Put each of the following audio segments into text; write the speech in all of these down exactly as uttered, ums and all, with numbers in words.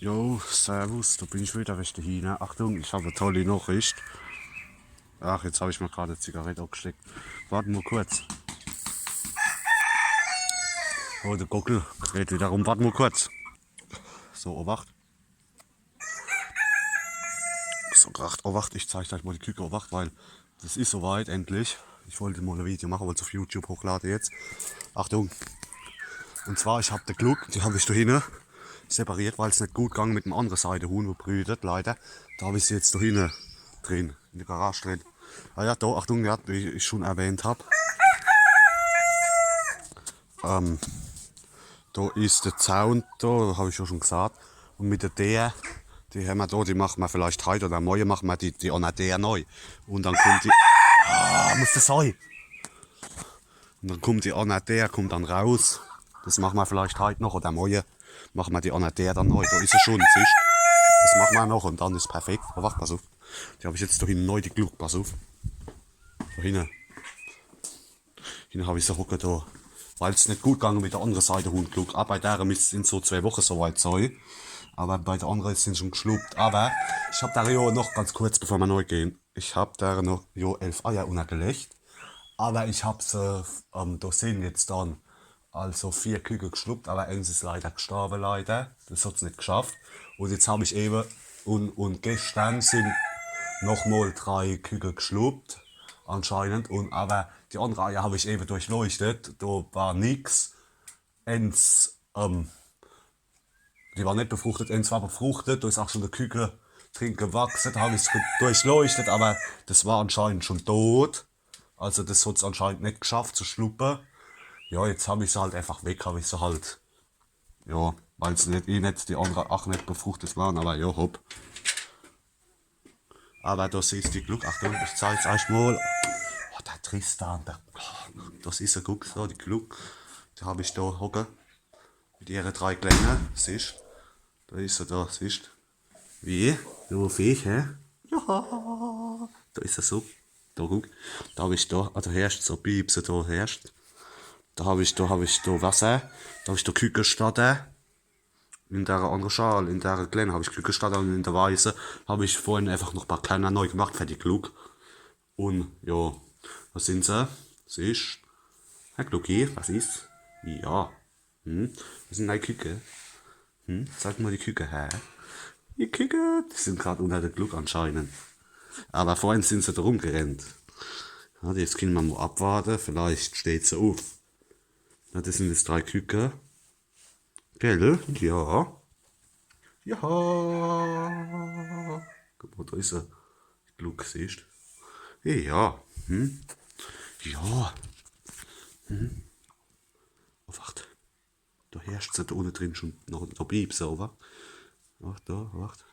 Jo, servus, do bin ich wieder, wege de Hiehner. Achtung, ich hab e tolli Nachricht. Ach, jetzt hab ich mer grad e Zigarett angesteckt. Wart mol kurz. Oh, de Gockel dreht wieder rum. Wart mol kurz. So, Obacht. So, grad, Obacht, ich zeig eich mol die Küke, Obacht, weil das is so weit, endlich. Ich wollt mol e Video mache, wollt's uff YouTube hochlade jetzt. Achtung. Un zwar, ich hab de Gluck, die hab ich do hinne separiert, weil's net gut gang mit dem annere Seidehuhn, wo brütet, leider. Do hab ich se jetzt do hinne drin, in de Garage drin. Ah ja, do, Achtung, ja, wie ich schun erwähnt hab. Ähm, do is de Zaun, do, do hab ich jo schun gesagt. Un mit de Deer, die hämmer do, die mache mer vielleicht heit oder morje mache mer die, die annere Deer nei. Un dann kummt die, ah, muss das sei? Un dann kummt die annere Deer, kummt dann raus. Das mache mer vielleicht heit noch oder morje. Mache mer die annere Deer dann nei. Do is se schun, siehscht? Das mache mer noch un dann is perfekt. Oh, wart, pass uff. Die hab ich jetzt do hinne nei, die Gluck, pass uff. Do hinne. Hinne hab ich se hocke do. Weil's net gut gang mit de annere Seidehuhn-Gluck. Ah, bei dere misst's in so zwee Woche so weit sei. Awwer bei de annere sin se schun geschluppt. Awwer ich hab dere jo noch ganz kurz, bevor mer nei gehn, ich hab dere noch jo elf Eier unnergelegt. Awwer ich hab se, ähm, do sin jetzt dann also vier Küke geschluppt, awwer eens is leider gestorwe, leider. Das hat's net geschafft. Un jetzt hab ich ewe, un, un geschtern sin noch mol drei Küke geschluppt, anscheinend. Un awwer die annere Eier hab ich ewe durchleuchtet, do war nix. Eens, ähm, die war net befruchtet, eens war befruchtet, do is ach schun de Küke drin gewachse, do hab ich's ge-, durchleuchtet, awwer das war anscheinend schun dot. Also das hat's anscheinend net geschafft zu schluppe. Jo, jetzt hab ich se halt einfach weg, hab ich se halt. Jo, weil's net, eh net, die annere ach net befruchtet ware, awwer jo, hopp. Awwer das is die Gluck, Achtung, ich zeig's eich mol. Oh, de Tristan, der, oh, das is e, guck, so, die Gluck. Die hab ich do hocke. Mit ihre drei Klenne, siehscht? Do is se do, siehscht? Wie? Du Viech, hä? Ja. Do is se so. Do, guck. Do hab ich do, also heerscht so piepse, do heerscht. Do hab ich, do hab ich do Wasser. Do hab ich do Kükestarter. In dere annere Schal, in dere klenne hab ich Kükestarter un in de weiße hab ich vorhin einfach noch paar Kerner nei gemacht fer die Gluck. Un, jo, was sin se? Siehscht? Herr Glucki, was is? Ja. Hm? Wo sin dei Küke? Hm? Zeig mol die Küke her. Die Küke, die sin grad unner de Gluck anscheinend. Awwer vorhin sin se do rumgerennt. Ja, jetzt kenne mer mol abwarte, vielleicht steht se uff. Ja, das sin jetzt drei Küke. Gell? Ja. Ja. Guck mol, do is se. Die Gluck, siehscht? Ja. Hm? Ja. Hm? Oh, wart. Do heerscht se do unne drin schun noch, do piepse, oh, wart. Wart, do, wart.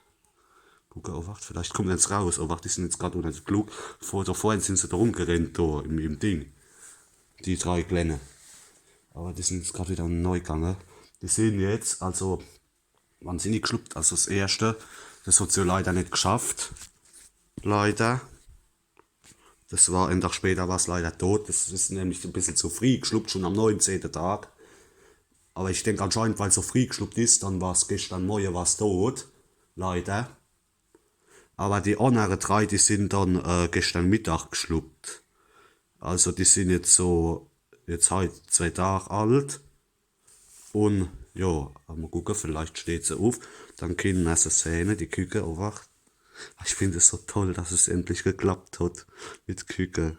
Guck, oh, wart, vielleicht kummt ens raus. Oh, wart, die sin jetzt grad unner de Gluck. Vor, do vorhin sin se do rumgerennt, do im, im Ding. Die drei Klenne. Awwer die sin jetzt grad wieder nei gange. Die sin jetzt, also, wann sin die geschluppt? Also das erschte, das hat se leider net geschafft. Leider. Das war, en Dag später war's leider dot. Das is nämlich e bissel zu frieh geschluppt, schun am neunzehnte Dag. Awwer ich denk anscheinend, weil's so frieh geschluppt is, dann war's geschtern Morje war's dot. Leider. Awwer die annere drei, die sin dann, äh, geschtern Mittag geschluppt. Also die sin jetzt so, jetzt heit zwee Dag alt. Un jo, awwer mol gucke, vielleicht steht se uff. Dann kenne mer se sehne, die Küke, oh, wart. Ich find es so toll, dass es endlich geklappt hat mit Küke.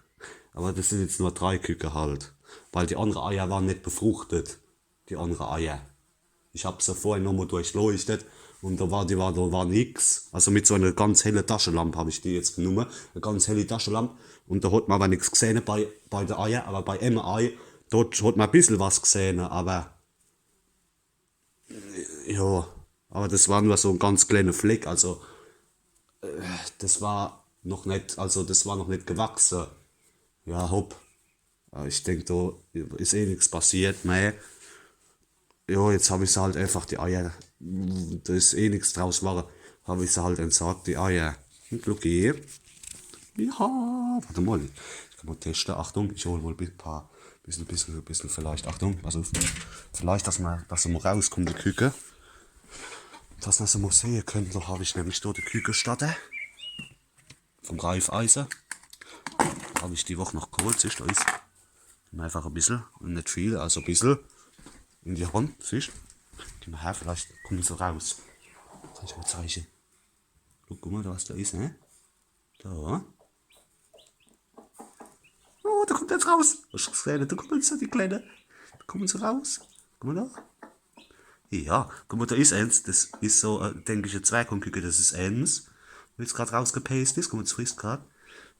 Awwer das sin jetzt nur drei Küke halt. Weil die annere Eier ware net befruchtet. Die annere Eier. Ich hab se vorhin nochmol durchleuchtet un do war, die war, do war nix. Also mit so ener ganz helle Taschelamp hab ich die jetzt genumme. E ganz helli Taschelamp. Un do hat mer awwer nix gesehne bei, bei de Eier, awwer bei em Ei, dort hat mer e bissel was gesehne, awwer, jo, awwer das war nur so e ganz klenne Fleck, also, äh, das war noch net, also das war noch net gewachse. Ja, hopp. Awwer ich denk, do is eh nix passiert, ne? Jo, jetzt hab ich se halt einfach die Eier, do is eh nix draus worre, hab ich se halt entsagt, die Eier. Un Glucki. Ja, wart mol. Ich kann mol teschte. Achtung, ich hol mol e paar, bissel, bissel, bissel vielleicht. Achtung, also vielleicht, dass mer, dass se mol rauskummt, die Küke. Dass ner se mol sehe kenne, do hab ich nämlich do de Kükestarter vum Raiffeisen. Hab ich die Woch noch geholt, siehscht, do is. Geh mer einfach e bissel, un net viel, also e bissel in die Hand, siehscht. Geh mer her, vielleicht kumme se raus. Kann ich mol zeige. Guck, guck mol, was do is, ne? Do. Oh, do kummt ens raus. Hoscht gesehne, do kummen se, die Kleine. Do kummen se raus. Guck mol do. Ja, guck mol, do is ens. Des is so, äh, denk ich, e Zwerghuhnküke, des is ens, wo jetzt grad rausgepest is. Guck mol, des frisst grad.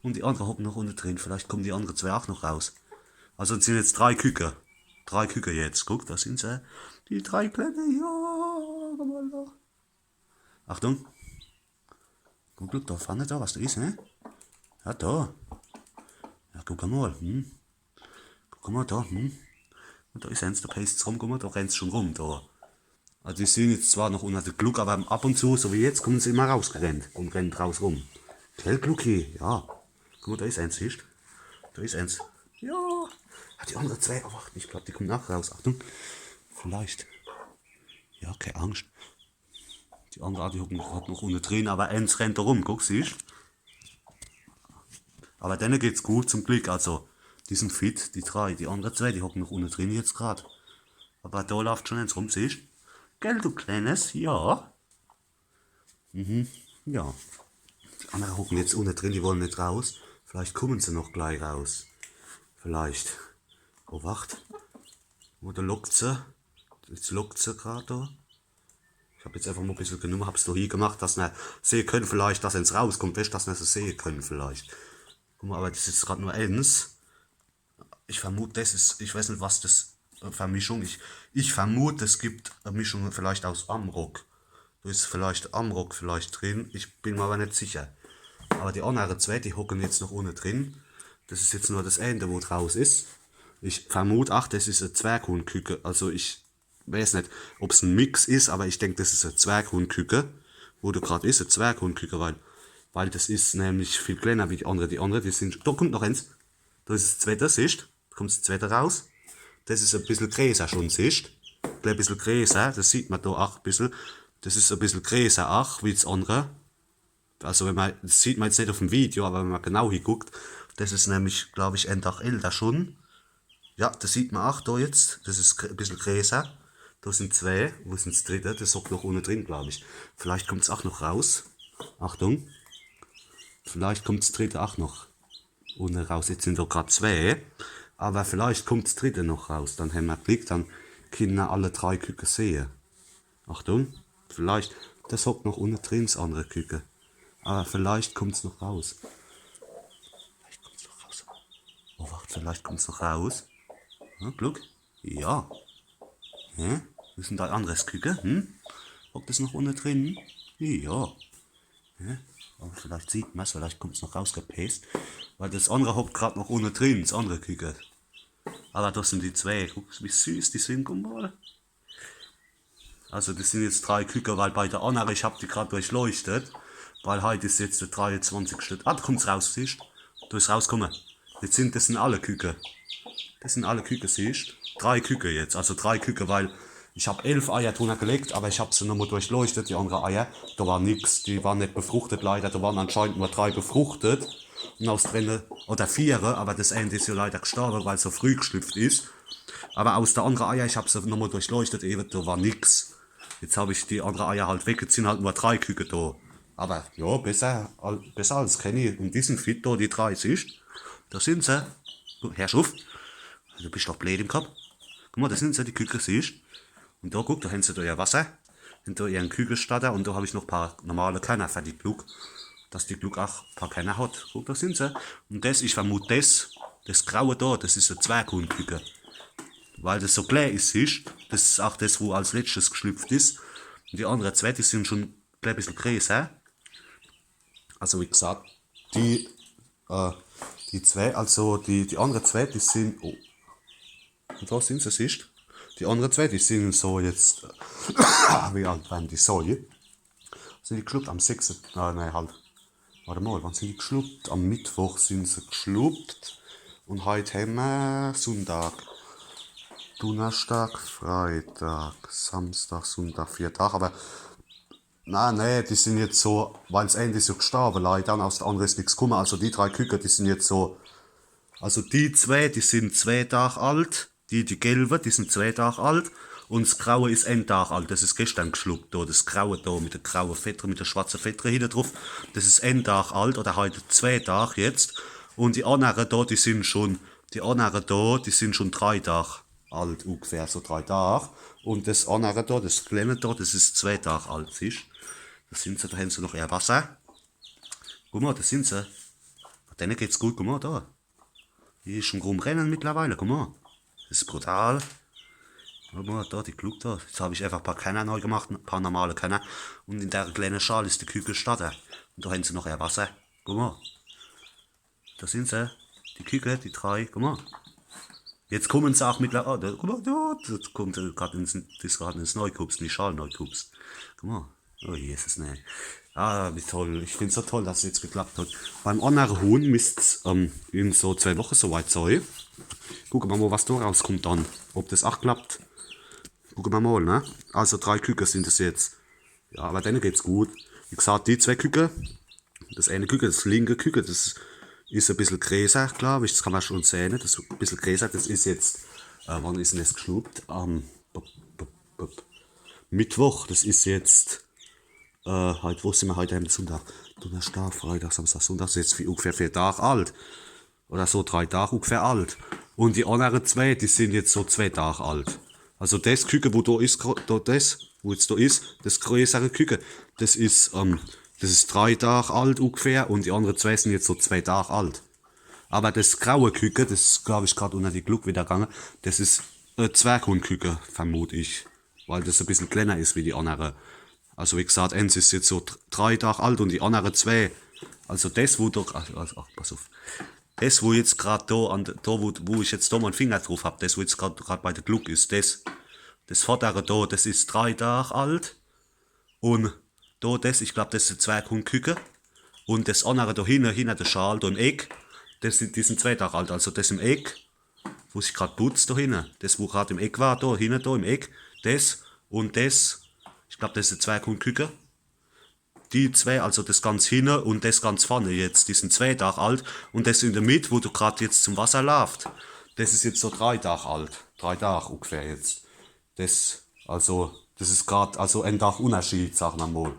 Un die annere hocken noch unne drin. Vielleicht kummen die annere zwee ach noch raus. Also es sin jetzt drei Küke. Drei Küke jetzt. Guck, do sin se. Die drei Kleine. Ja, guck mol do. Achtung. Guck, guck, do vorne do, was do is, ne? Ja, do. Ja, guck mol. Hm. Guck mol do, hm. Un do is ens, do pest's rum, guck mol, do rennt's schun rum, do. Also die sin jetzt zwar noch unner de Gluck, awwer ab un zu, so wie jetzt, kummen se immer rausgerennt un rennen draus rum. Gell, Glucki? Ja. Guck mol, do is ens, siehscht? Do is ens. Ja. Hat die annere zwee erwacht. Ich glaab, die kummen ach raus. Achtung. Vielleicht. Ja, kee Angscht. Die annere, die hocken grad noch unne drin, awwer ens rennt do rum, guck, siehscht? Awwer denne geht's gut, zum Glick, also, die sin fit, die drei, die annere zwee, die hocken noch unne drin jetzt grad. Awwer do laaft schun ens rum, siehscht? Gell, du Kleenes? Ja. Mhm, ja. Die annere hocken jetzt unne drin, die wolle net raus. Vielleicht kummen se noch glei raus. Vielleicht. Oh, wacht. Oder lockt se? Jetzt lockt se grad do. Ich hab jetzt einfach mol e bissel genumme, hab's do hie gemacht, dass ner sehe kenne vielleicht, dass ens rauskummt, weescht, dass ner se sehe kenne vielleicht. Guck mol, awwer des is grad nur ens. Ich vermut, des is, ich weeß net, was des, äh, fer Mischung, ich, ich vermut, es gibt e Mischung vielleicht aus Amrock. Do is vielleicht Amrock vielleicht drin, ich bin mer awwer net sicher. Awwer die annere zwee, die hocken jetzt noch unne drin. Des is jetzt nur des eene, wo draus is. Ich vermut, ach, des is e Zwerghuhnküke, also ich weeß net, ob's en Mix is, awwer ich denk, des is e Zwerghuhnküke, wo do grad is, e Zwerghuhnküke, weil, weil des is nämlich viel kleener wie die annere. Die annere, die sin, do kummt noch ens. Do is es zweete, siehscht? Do kummt's zweete raus. Des is e bissel greeßer schun, siehscht? Glei e bissel greeßer, des sieht mer do ach e bissel. Des is e bissel greeßer ach wie des annere. Also wenn mer, des sieht mer jetzt net uff em Video, awwer wenn mer genau hie guckt, des is nämlich, glaab ich, en Dach älter schun. Ja, des sieht mer ach do jetzt. Des is gr-, e bissel greeßer. Do sin zwee. Wo is dann des dritte? Des hockt noch unne drin, glaab ich. Vielleicht kummt's ach noch raus. Achtung. Vielleicht kummt's dritte ach noch unne raus. Jetzt sin do grad zwee. Awwer vielleicht kummt's dritte noch raus. Dann hämmer Glick, dann kenne mer alle drei Küke sehe. Achtung, vielleicht, des hockt noch unne drin, des annere Küke. Awwer vielleicht kummt's noch raus. Vielleicht kummt's noch raus. Oh, wacht, vielleicht kummt's noch raus. Ja, Gluck. Ja. Hä? Wo is dann des annere Küke? Hm? Hockt des noch unne drin? Ja. Hä? Awwer vielleicht sieht mer's, vielleicht kummt's noch rausgepest. Weil des annere hockt grad noch unne drin, des annere Küke. Awwer des sin die zwee. Guck, wie süß die sin, guck mol. Also des sin jetzt drei Küke, weil bei de annere, ich hab die grad durchleuchtet, weil heit is jetzt de dreiezwanzigschte. Ah, do kummt's raus, siehscht? Do is rauskumme. Jetzt sin, des sin alle Küke. Des sin alle Küke, siehscht? Drei Küke jetzt, also drei Küke, weil ich hab elf Eier drunner gelegt, awwer ich hab se nochmol durchleuchtet, die annere Eier. Do war nix, die waren net befruchtet leider, do waren anscheinend nur drei befruchtet. Un aus drei, oder viere, awwer des eene is jo leider gestorwe, weil's so früh geschlüpft is. Awwer aus de annere Eier, ich hab se nochmol durchleuchtet, ewe, do war nix. Jetzt hab ich die annere Eier halt weg, jetzt sin halt nur drei Küke do. Awwer jo, besser, al-, besser als kenni. Un die sin fit do, die drei, siehscht? Do sin se. Guck, hersch uff. Du bisch doch bleed im Kopp. Guck mol, do sin se, die Küke, siehscht? Un do, guck, do hän se do ihr Wasser. Hän do ihren Kükestarter un do hab ich noch paar normale Kerner fer die Gluck. Dass die Gluck ach paar Kerner hot. Guck, do sin se. Un des, ich vermut, des, des Graue do, des is e Zwerghuhnküke. Weil des so klää is, siehscht? Des is ach des, wo als letschtes geschlüpft is. Un die annere zwee, die sin schun e klää bissel greeßer. Also wie gesagt, die, äh, die zwee, also die, die annere zwee, die sin, oh, un do sin se, siehscht? Die annere zwee, die sin so jetzt, äh, wie alt waren die so? Sin die geschluppt am sechste? Ah, nee, halt. Wart emol, wann sin die geschluppt? Am Mittwoch sin se geschluppt. Un heit hämmer Sunndag. Dunnerschdag, Freidag, Samschdag, Sunndag, vier Dag. Awwer Na, nee, die sin jetzt so, weil's ääns is jo gestorwe, leider, un aus de annere is nix kumme. Also die drei Küke, die sin jetzt so, also die zwee, die sin zwee Dag alt, die, die gelwe, die sin zwee Dag alt, un s graue is een Dag alt, des is geschtern geschluppt, do, des graue do, mit de graue Feddere, mit de schwarze Feddere hinne druf, des is een Dag alt, oder heit zwee Dag jetzt, un die annere do, die sin schun, die annere do, die sin schun drei Dag alt, ungefähr so drei Dag. Un des annere do, des klenne do, des is zwee Dag alt, siehsch? Do sin se, do hen se noch ehr Wasser. Guck mol, do sin se. Denne geht's gut, guck mol, do. Die is schun rumrenne mittlerweile, guck mol. Des is brutal. Guck mol, do, die Gluck do. Jetzt hab ich äfach paar Kerner nei gemacht, paar normale Kerner. Un in de klenne Schal is die Küke gestarrt. Un do hen se noch ehr Wasser. Guck mol. Do sin se. Die Küke, die drei. Guck mol. Jetzt kumme se aach mittlerweile. Oh, do, guck mol, do, do kummt, äh, grad ins, des is grad ins Neikubs, in die Schal neikubs. Guck mol. Oh Jesus, nee. Ah, wie toll. Ich find's so toll, dass es jetzt geklappt hat. Beim annere Huhn misst's, ähm, in so zwee Woche so weit sei. Gucke mer mol, was do rauskummt dann. Ob des aach klappt. Gucke mer mol, ne? Also drei Küke sin des jetzt. Ja, awwer denne geht's gut. Wie gesagt, die zwee Küke, des eene Küke, des linke Küke, des is e bissel greeßer, glaab ich, des kann mer schun sehe, ne? Des is e bissel greeßer, des is jetzt, äh, wann is denn des geschluppt? Am b- b- b- Mittwoch, des is jetzt, äh, heit, wo sin mer heit? Am Sunndag. Dunnerschdag, Freidag, Samschdag, Sunndag, des is jetzt vi- ungefähr vier Dag alt. Oder so drei Dag ungefähr alt. Un die annere zwee, die sin jetzt so zwee Dag alt. Also des Küke, wo do is, gro- do, des, wo jetzt do is, des greeßere Küke, des is, ähm, des is drei Dag alt ungefähr un die annere zwee sin jetzt so zwee Dag alt. Awwer des graue Küke, des is, glaab ich, grad unner die Gluck widder gange, des is, äh, Zwerghuhnküke, vermut ich. Weil des e bissel klenner is wie die annere. Also wie gesagt, eens is jetzt so dr- drei Dag alt un die annere zwee. Also des, wo doch, also, also, ach, pass uff. Des, wo jetzt grad do, an, de- do wo, wo ich jetzt do mein Finger druf hab, des, wo jetzt grad, grad bei de Gluck is, des, des vordere do, des is drei Dag alt. Un do, des, ich glaab, des is e Zwerghuhnküke. Un des annere do hinne, hinner de Schal, do im Eck, des sin, die sin zwee Dag alt. Also des im Eck, wo sich grad putzt do hinne, des, wo grad im Eck war, do hinne, do im Eck, des un des, ich glaab, des is e Zwerghuhnküke. Die zwee, also des ganz hinne un des ganz vorne jetzt, die sin zwee Dag alt. Un des in de Mitt, wo do grad jetzt zum Wasser laaft, des is jetzt so drei Dag alt. Drei Dag ungefähr jetzt. Des, also, des is grad, also en Dag Unnerschied, sage mer mol.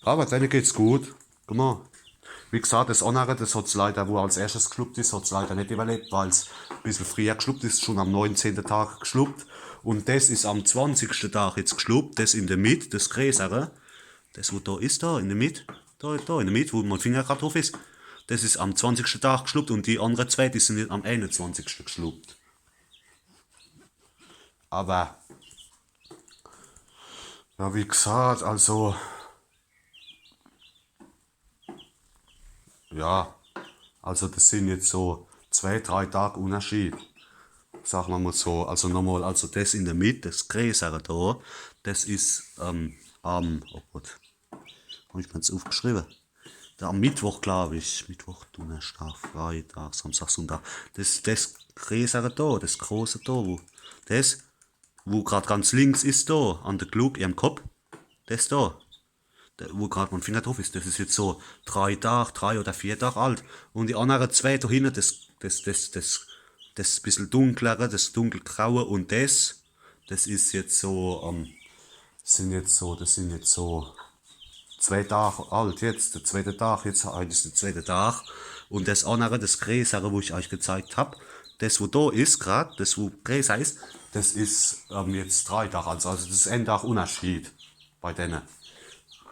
Awwer denne geht's gut. Guck mol. Wie gesagt, des annere, des hat's leider, wo als erschtes geschluppt is, hat's leider net iwwerlebt, weil's e bissel frieher geschluppt is, schun am neinzehnte Dag geschluppt. Un des is am zwanzigschte Dag jetzt geschluppt, des in de Mitt, des greeßere. Des, wo do is, do in de Mitt, do, do in de Mitt, wo mein Finger grad druf is, des is am zwanzigschte Dag geschluppt un die annere zwee, die sin jetzt am einunzwanzigschte geschluppt. Awwer, ja, wie gesagt, also, ja, also des sin jetzt so zwee, drei Dag Unnerschied. Sage mer mol so, also nochmol, also des in de Mitt, des greeßere do, des is, ähm, am, oh Gott, hab ich mer's uffgeschriwwe? Do am Mittwoch, glaab ich, Mittwoch, Dunnerschdag, Freidag, Samschdag, Sunndag. Des, des greeßere do, des große do, wo, des, wo grad ganz links is do, an de Gluck ihrem Kopp, des do. Do, wo grad mein Finger druf is, des is jetzt so drei Dag, drei oder vier Dag alt. Un die annere zwee do hinne, des, des, des, des, des bissel dunklere, des dunkelgraue un des, des is jetzt so, ähm, sin jetzt so, des sin jetzt so zwee Dag alt jetzt, de zweete Dag, jetzt heit is de zweete Dag. Un des annere, des greeßere, wo ich eich gezeigt hab, des, wo do is grad, des, wo greeßer is, des is, ähm, jetzt drei Dag alt. Also des is en Dag Unnerschied bei denne.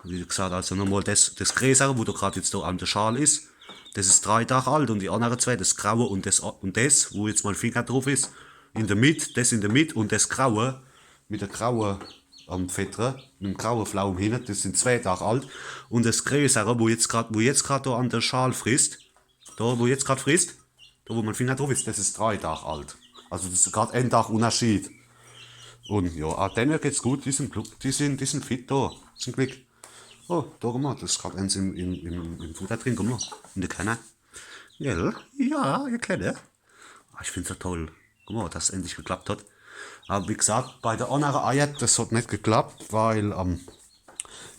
Wie gesagt, also nochmol des, des greeßere, wo do grad jetzt do an de Schal is, des is drei Dag alt un die annere zwee, des graue un des, un des, wo jetzt mein Finger druf is, in de Mitt, des in de Mitt un des graue, mit de graue, ähm, Feddere, mit dem graue Flaum hinne, des sin zwee Dag alt. Un des greeßere, wo jetzt grad, wo jetzt grad do an de Schal frisst, do, wo jetzt grad frisst, do, wo mein Finger druf is, des is drei Dag alt. Also des is grad en Dag Unnerschied. Un ja, ah, denne geht's gut, die sin, glu- die sin, die sin fit do, zum Glick. Oh, do, guck mol, des is grad eens im, im, im, im Futter drin, guck mol, in de Kanne. Gell? Ja, ihr Kleine. Ah, ich find's so toll. Guck mol, dass es endlich geklappt hat. Awwer wie gesagt, bei de annere Eier, des hat net geklappt, weil, ähm,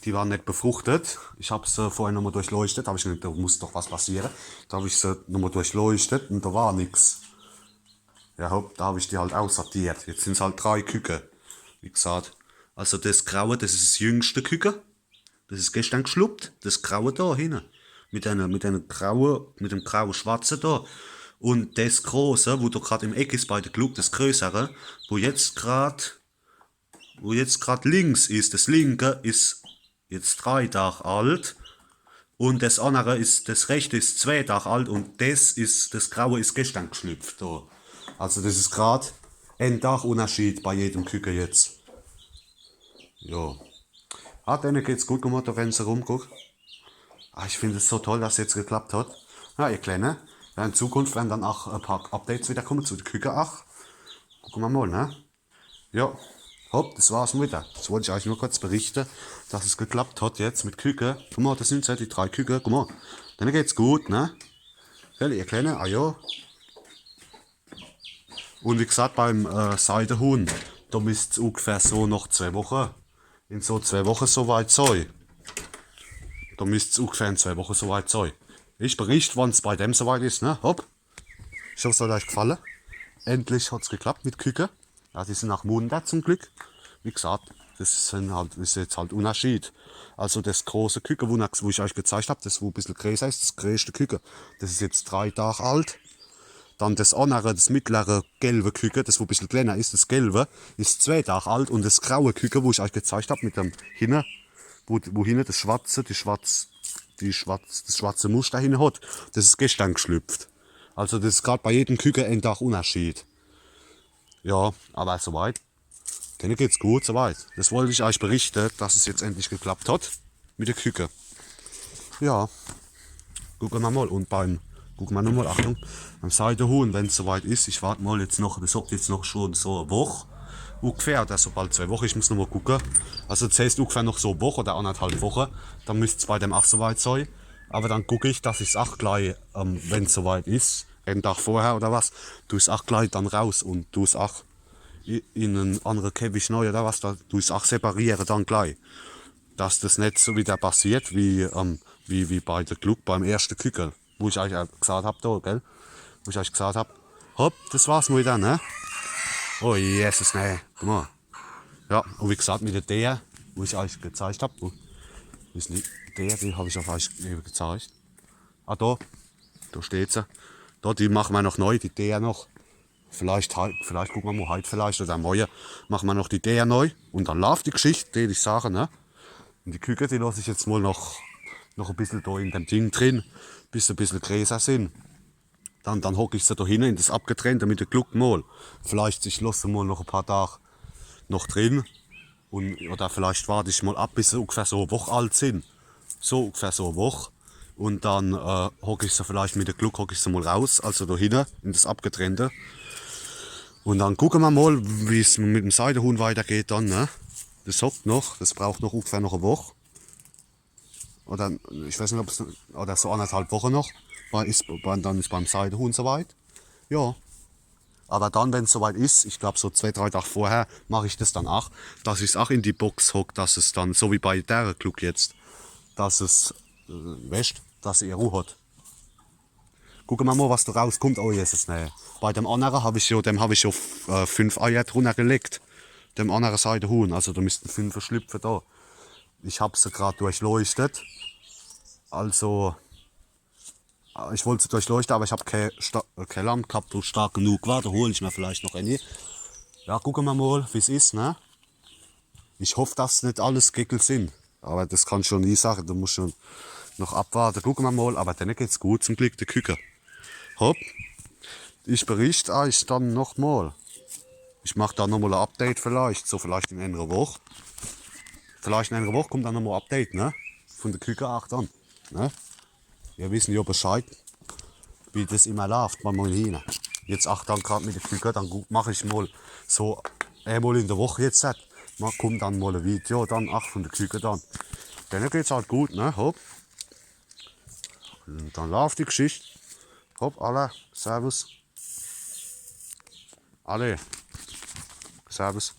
Die waren net befruchtet. Ich hab se vorher nochmal durchleuchtet, hab ich gedacht, do muss doch was passiere. Do hab ich se nochmal durchleuchtet un do war nix. Ja, hopp, do hab ich die halt aussortiert. Jetzt sin's halt drei Küke. Wie gesagt. Also des Graue, des is des jüngste Küke. Des is geschtern geschluppt. Des Graue do hinne. Mit ene, mit ene graue, mit dem graue Schwarze do. Un des Große, wo do grad im Eck is bei de Gluck, des Größere, wo jetzt grad, wo jetzt grad links is, des Linke is jetzt drei Dag alt. Un des annere is, des Rechte is zwee Dag alt un des is, des Graue is geschtern geschlüpft. Do. Also des is grad en Dag Unnerschied bei jedem Küke jetzt. Jo. Ah, denne geht's gut, guck mol, do rennen se rum, guck. Ah, ich find es so toll, dass es jetzt geklappt hat. Ja, ihr Kleine. Ja, in Zukunft werden dann ach e paar Updates wieder komme zu de Küke ach. Gucke mer mol, ne? Ja, hopp, des war's mol wieder. Des wollt ich eich nur kurz berichte, dass es geklappt hat jetzt mit Küke. Guck mol, des sin jetzt die drei Küke. Guck mol, denne geht's gut, ne? Gell, ihr Kleine? Ah jo. Un wie gesagt, beim äh, Seidehuhn, do misst's ungefähr so noch zwee Woche, in so zwee Woche so weit sei. Do misst's ungefähr in zwee Woche so weit sei. Ich bericht, wann's bei dem so weit is, ne? Hopp. Ich hoff, es hat eich gefalle. Endlich hat's geklappt mit Küke. Ja, die sin ach munter zum Glück. Wie gesagt, des sin halt, is jetzt halt Unnerschied. Also des große Küke, wo, wo ich eich gezeigt hab, des wo e bissel greeßer is, des greeschte Küke, des is jetzt drei Dag alt. Dann des annere, des mittlere gelbe Küke, des wo e bissel kleiner is, des gelbe, is zwee Dag alt. Un des graue Küke, wo ich eich gezeigt hab mit dem hinne, wo, wo hinne des schwarze, die schwarz, die schwarz, des schwarze Muster hinne hat, des is geschtern geschlüpft. Also des is grad bei jedem Küke en Dag Unnerschied. Ja, awwer so weit. Denne geht's gut, so weit. Des wollt ich eich berichte, dass es jetzt endlich geklappt hat mit de Küke. Ja. Gucke mer mol. Un beim, gucke mer nochmol, Achtung, beim Seidehuhn, wenn's so weit is, ich wart mol jetzt noch, des hockt jetzt noch schon so e Woch ungefähr, oder so bald zwee Woche, ich muss nochmol gucke. Also des heißt ungefähr noch so e Woch oder annerthalb Woche, dann misst's bei dem ach so weit sei. Awwer dann guck ich, dass ich's ach glei, ähm, wenn's so weit is, en Dag vorher oder was, du ich's ach glei dann raus un du's ach i-, in en annere Käfig nei oder was, do du ich's ach separiere dann glei. Dass des net so wieder passiert wie, ähm, wie, wie bei de Gluck beim erschte Küke, wo ich eich gesaat hab, do, gell? Wo ich eich gesaat hab, hopp, des war's mol wieder, ne? Oh Jesus, ne, guck mol. Ja, un wie gesaat, mit de Deer, wo ich eich gezeigt hab, wo, wo is denn die Deer, die hab ich eich ewe gezeigt. Ah, do, do steht se. Do, die mache mer noch nei, die Deer noch. Vielleicht, hei-, vielleicht gucke mer mol heit vielleicht oder morje mache mer noch die Deer nei un dann laaft die Geschicht, deet ich sage, ne? Un die Küke, die loss ich jetzt mol noch, noch e bissel do in dem Ding drin, bis se e bissel greeßer sin. Dann, dann hock ich se do hinne in des Abgetrennte mit de Gluck mol. Vielleicht, ich loss se mol noch e paar Dag noch drin. Un, oder vielleicht wart ich mol ab, bis se ungefähr so e Woch alt sin. So ungefähr so e Woch. Un dann äh, hock ich se vielleicht mit de Gluck, hock ich se mol raus, also do hinne in des Abgetrennte. Un dann gucke mer mol, wie's mit dem Seidehuhn weitergeht dann, ne? Des hockt noch, des braucht noch ungefähr noch e Woch. Oder ich weiß net, ob's, oder so annerthalb Woche noch, bei, is, bei, dann is beim Seidehuhn so weit. Ja. Awwer dann, wenn's so weit is, ich glaab so zwee, drei Dag vorher, mach ich des dann ach, dass ich's ach in die Box hock, dass es dann, so wie bei de Gluck jetzt, dass es, äh, weescht, dass se ihr Ruh hat. Gucke mer mol, was do rauskummt. Oh Jesus, nee. Bei dem annere hab ich jo, dem hab ich jo äh, fünf Eier drunner gelegt. Dem annere Seidehuhn. Also do misste fünfe schlüpfe do. Ich hab se grad durchleuchtet. Also, äh, ich wollt se durchleuchte, awwer ich hab kee, Sta-, äh, kee Lamp gehabt, wo stark genug war. Do hol ich mer vielleicht noch ääni. Ja, gucke mer mol, wie's is, ne? Ich hoff, dass net alles Geckel sin. Awwer des kannsch schun nie sage, do mussch schun noch abwarte. Gucke mer mol, awwer denne geht's gut, zum Glück, de Küke. Hopp. Ich bericht eich dann noch mol. Ich mach dann noch mol e Update vielleicht, so vielleicht in ääner Woch. Vielleicht in ääner Woch kummt dann noch mol e Update, ne? Vun de Küke ach dann, ne? Ihr wisse jo Bescheid, wie des immer laaft bei meine Hiehner. Jetzt ach dann grad mit de Küke, dann gu-, mach ich mol so eemol in de Woch jetzt, äh, mol kummt dann mol e Video dann ach vun de Küke dann. Denne geht's halt gut, ne? Hopp. Un dann laaft die Geschicht. Hopp, alla, servus. Alla, servus.